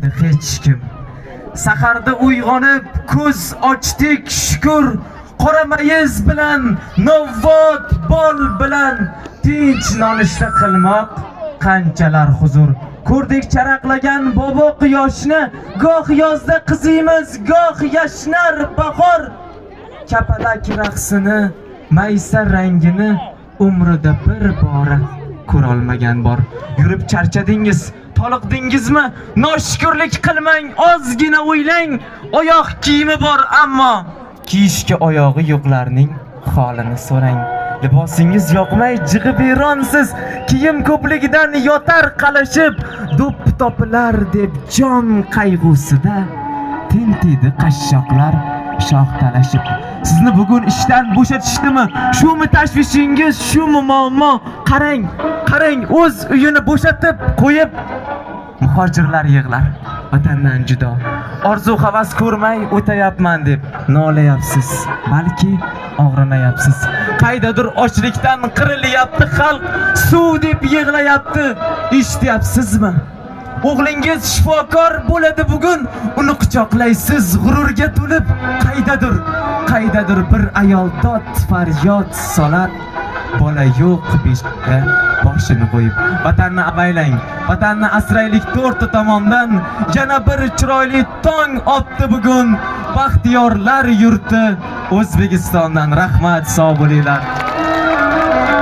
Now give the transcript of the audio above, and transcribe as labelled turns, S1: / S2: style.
S1: So'ramaydi hech kim. Saharda uyg'onib ko'z ochdik, shukur. Qora mayiz bilan, novvot bol bilan tinch nonushta qilmoq qanchalar huzur. Ko'rdik charaqlagan bobo quyoshni, goh yozda qiziymiz, goh yashnar bahor. Kapalak raqsini, maysa rangini umrida bir bora ko'rolmagan bor. Yurib charchadingiz, toliqdingizmi? Noshukurlik qilmang, ozgina o'ylang. Oyoq kiyimi bor, ammo kiyishga oyog'i yo'qlarning holini so'rang. Libosingiz yoqmay jig'ibiyronsiz, kiyim ko'pligidan yotar qalashib, do'ppi topilar deb jon qayg'usida tentiydi qashshoqlar shox talashib. Sizni bugun ishdan bo'shatishdimi? Shumi tashvishingiz, shumi muammo? Qarang, qarang, o'z uyini bo'shatib qo'yib muhojirlar yig'lar vatandan judo. Orzu havas ko'rmay o'tayapman deb nolayapsiz, balki og'rinayapsiz. Qaydadir ochlikdan qirilyapti xalq, suv deb yig'layapti, eshityapsizmi? O'g'lingiz shifokor bo'ladi bugun, uni quchoqlaysiz g'ururga to'lib. Qaydadir, qaydadir bir ayol dod faryod solar, bola yo'q beshikka boshini qo'yib. Vatanni avaylang, vatanni asraylik to'rtta tomondan. Yana bir chiroyli tong otdi bugun, baxtiyorlar yurti O'zbekistondan. Rahmat, sog' bo'linglar.